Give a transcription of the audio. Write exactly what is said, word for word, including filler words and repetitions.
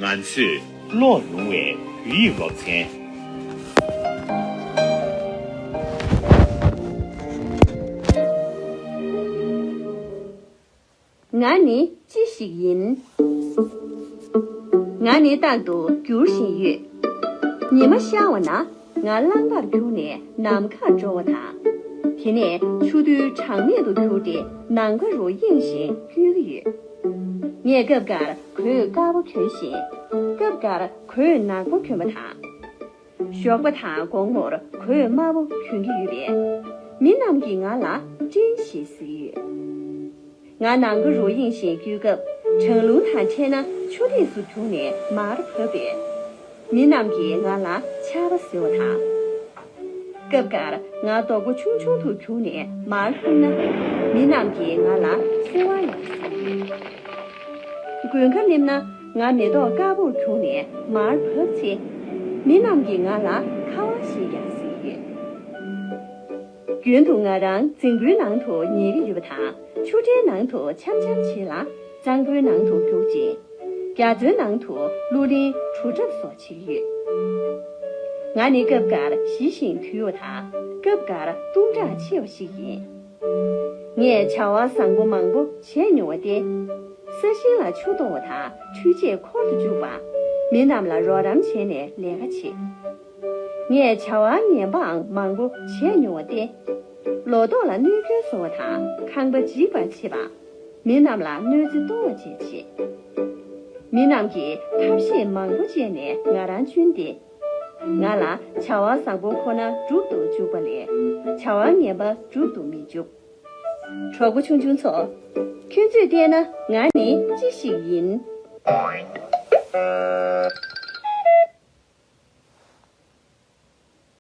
ང་ཚོས་ཀློག་མྱོང་བའི་བོད་ཡིག་སློབ་ཚན། ང་ནི་ཅི་ཞིག་ཡིན། ང་ནི་རྟག་ཏུ་འགྱུར་བཞིན་ཡོད། ཉི་མ་ཤར་བ་ན་ང་རླངས་པར་གྱུར་ནས་ནམ་མཁར་འགྲོ་བ་དང་། དེ་ནས་ཆུ་རྡུལ་གྲངས་མེད་དུ་གྱུར་ཏེ་ནམ་མཁའ་རུ་གཡེང་བཞིན་སྐྱོད་ཀྱི་ཡོད། ངས་སྐབས་འགར་གོས་དཀར་པོ་གྱོན་ཞིང་། སྐབས་འགར་གོས་ནག་པོ་གྱོན་པ་དང་། ཞོགས་པ་དང་དགོང་མོར་གོས་དམར་པོ་གྱོན་གྱི་ཡོད་པས། མི་རྣམས་ཀྱིས་ང་ལ་ཀྲིན་ཞེས་ཟེར་གྱི་ཡོད། ང་ནམ་མཁའ་རུ་གཡེང་བཞིན་སྐྱོད་སྐབས། གྲང་རླུང་དང་འཕྲད་ན་ཆུ་ཐིགས་སུ་གྱུར་ནས་མར་བབས་པས། མི་རྣམས་ཀྱིས་ང་ལ་ཆར་པ་ཟེར་བ་དང་། སྐབས་འགར་ང་རྡོག་པོ་ཆུང་ཆུང་དུ་གྱུར་ནས་མར་ལྷུང་ན། མི་རྣམས་ཀྱིས་ང་ལ་སེ་བ་ཡང་ཟེར་གྱི་ཡོད། དགུན་ཁ་སླེབས་ན་ང་མེ་ཏོག་དཀར་པོར་གྱུར་ནས་མར་བབས་ཚེ། མི་རྣམས་ཀྱིས་ང་ལ་ཁ་བ་ཞེས་ཀྱང་ཟེར་གྱི་ཡོད། རྒྱུན་དུ་ང་རང་རྫིང་བུའི་ནང་དུ་ཉལ་གྱི་ཡོད་པ་དང་། ཆུ་ཕྲན་ནང་དུ་འཆམ་འཆམ་བྱེད་ལ། གཙང་པོའི་ནང་དུ་རྒྱུག་ཅིང་། རྒྱ་མཚོའི་ནང་དུ་གླུ་ལེན་གྲུ་འཁྲབ་སོགས་བྱེད་ཀྱི་ཡོད། ང་ནི་སྐབས་འགར་ཞི་ཞིང་དུལ་བ་དང་། སྐབས་འགར་གཏུམ་དྲག་ཆེ་བ་ཞིག་ཡིན། ངས་བྱ་བ་བཟང་པོ་མང་པོ་བྱས་མྱོང་བ་སྟེ། ས་ཞིང་ལ་ཆུ་གཏོང་བ་དང་འཕྲུལ་ཆས་འཁོར་དུ་འཇུག་པ། མི་རྣམས་ལ་རོགས་རམ་བྱས་ནས་ལས་ཀ་བྱེད། ངས་བྱ་བ་ངན་པའང་མང་པོ་བྱས་མྱོང་བ་སྟེ། ལོ་ཏོག་ལ་གནོད་སྐྱོན་བཟོ་བ་དང་ཁང་པ་འཇིག་པར་བྱེད་པ། མི་རྣམས་ལ་གནོད་འཚེ་གཏོང་བ་བཅས་བྱེད། མི་རྣམས་ཀྱིས་ཐབས་ཤེས་མང་པོ་སྤྱད་ནས་ང་རང་བཅུན་ཏེ། ང་ལ་བྱ་བ་བཟང་པོ་ཁོ་ན་སྒྲུབ་ཏུ་འཇུག་པ་ལས། བྱ་བ་ངན་པ་སྒྲུབ་ཏུ་མི་འཇུག། གྲོགས་པོ་ཆུང་ཆུང་ཚོ། ཁྱོད་ཚོས་བལྟས་ན་ང་ནི་ཅི་ཞིག་ཡིན།